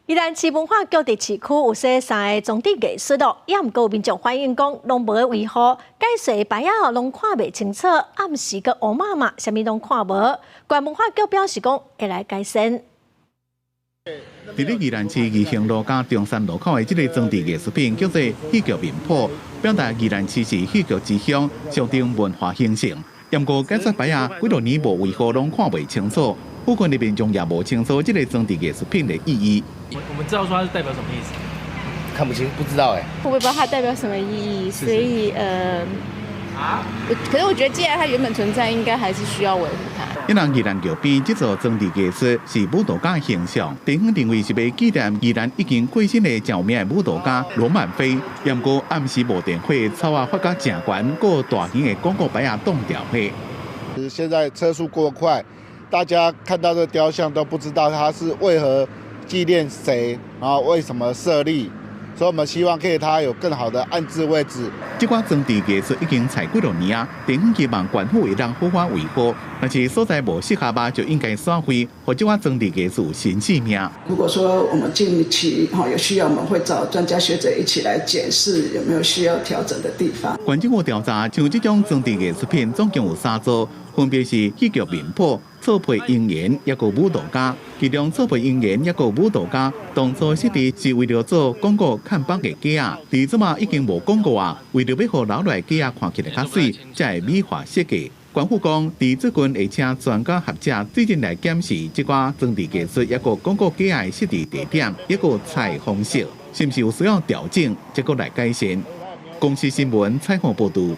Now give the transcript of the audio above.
宜蘭市文化局佇市區有設三个裝置藝術咯，也毋過民眾反映講，攏無維護，解說牌仔攏看袂清楚，暗時閣烏麻麻，啥物攏看無。縣文化局表示講，會來改善。佇咧宜蘭市義興路佮中山路口的這个裝置藝術品叫做戲劇面譜，表達宜蘭市是戲劇之鄉，象徵文化興盛。毋過解說牌仔幾多年無維護，攏看袂清楚。附近的民眾也無清楚這个裝置藝術品的意義。我們知道說它是代表什麼意思？看不清，不知道哎。我也不知道它代表什麼意義，所以可是我覺得既然它原本存在，應該還是需要維護它。因為宜蘭橋邊這座裝置藝術是舞蹈家形象，地方認為是欲紀念宜蘭已經過身的著名的舞蹈家羅滿飛。毋過暗時無電火，草仔發甲誠懸，閣大型的廣告牌仔擋掉火。現在車速過快，大家看到這雕像都不知道它是為何紀念誰，然後為什麼設立，所以我們希望可以它有更好的安置位置。這款裝置藝術已經採幾多年啊，地方希望縣府會當好好維護，若是所在無適合吧，就應該散廢，予這款裝置藝術新生命。如果說我們近期哈有需要，我們會找專家學者一起來檢視有沒有需要調整的地方。縣政府調查，像這種裝置藝術品總共有三座，分別是戲劇面譜、錯配姻緣，抑閣舞蹈家。其中錯配姻緣抑閣舞蹈家，當初設置是為著做廣告看板的架仔，佇這馬已經無廣告啊，為著欲予留落來架仔看起來較媠，才會美化設計。縣府講，佇最近會請專家學者最近來檢視這寡裝置藝術，抑閣廣告架的設置地點，抑閣採方式，是毋是有需要調整，才閣來改善。公視新聞採訪報導。